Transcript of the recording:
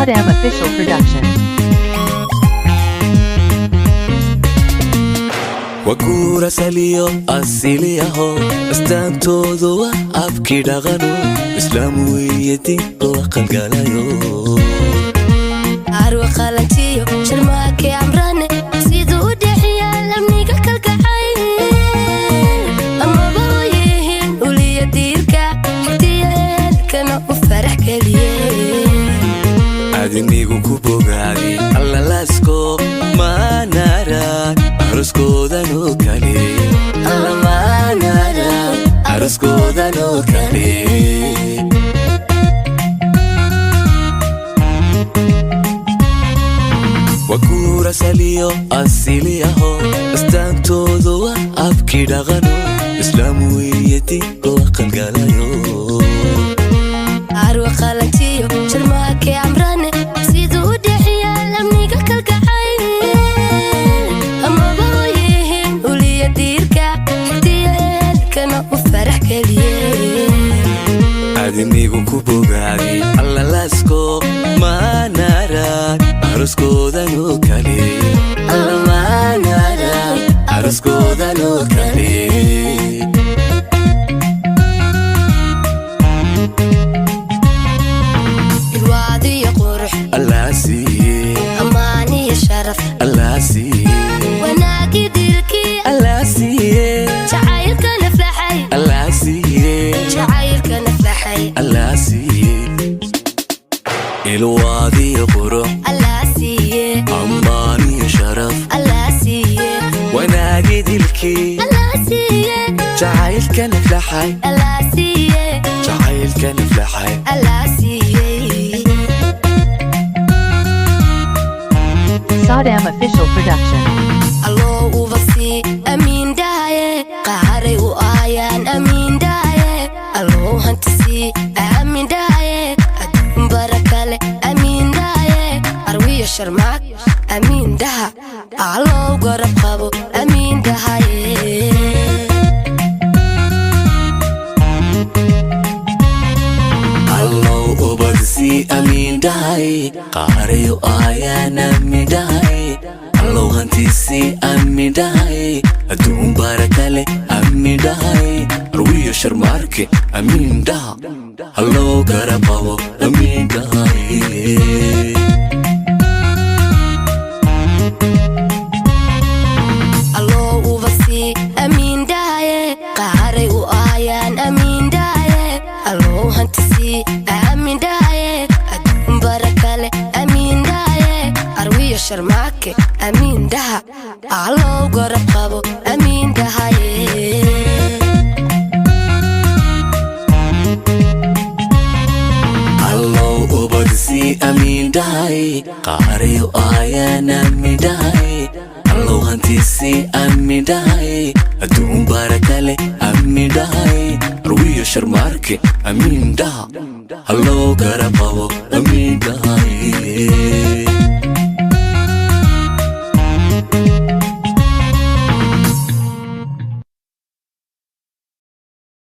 Saddam Official Production. Wakuura saliyo asiliyaho astaantoodu waa abkii dhaqano islaam weeye diinta la qalgalayo. Arwa qalanjiyo Sharmaake Amrane siduu u dhexyaal amniga kalgacayl amaba u yihiin uliya diirka xigtiya eelkana u farax keliye. Adinigu ku bogaadi allalaasko maanarag aroskoodanoo kale allamaanarag aroskoodanoo kale. Wakuura saliyo asiliyaho astaantoodu waa abkii dhaqano islaam weeye diinta la qalgalayo. Arwa qalanjiyo Sharmaake Amrane siduu u dhexyaal amniga kalgacayl amaba u yihiin uliya diirka xigtiya eelkana u farax keliye. Adinigu ku bogaadi allalaasko maanarag aroskoodanoo kale allamaanarag aroskoodanoo kale. Ilwaadiyo qurux Allaa siiye. Ammaaniyo sharaf. Allaa siiye. Wanaagi dilkii. Allaa siiye. Jacaylka naflaxay. Allaa siiye. Jacaylka naflaxay. Allaa siiye ilwaadiyo qurux. Allaa siiye. Ammaaniyo sharaf. Allaa siiye. Wanaagi dilkii. Allaa siiye. Jacaylka naflaxay. Allaa siiye. Jacaylka naflaxay. Allaa siiyey. Saddam Official Production. Alloo uba sii amiin dhahaye qaaray u aayaan amiin dhahaye alloo hanti sii aamin dhahaye adduun bara kale amiin dhahaye arwiyo Sharmaak amiin dhaha alloo garab qabo amiin dhahaye. Allow ubadsi amiin dhahay qaarayo aayaan amiin dhahay allow hantiisi amiin dhahay adduun barakale amiin dhahay arwiyo Sharmaarke amiin dhaha allow garab qabo amiin dhahay. Alloo uba sii amiin dhahaye qaaray u aayaan amiin dhahaye alloo hanti sii aamin dhahaye adduun bara kale amiin dhahaye arwiyo Sharmaake amiin dhaha alloo garab qabo amiin dhahaye. Allow ubadsi amiin dhahay qaarayo aayaan amiin dhahay allow hantiisi amiin dhahay adduun barakale amiin dhahay arwiyo Sharmaarke amiin dhaha allow garab qabo amiin dhahay.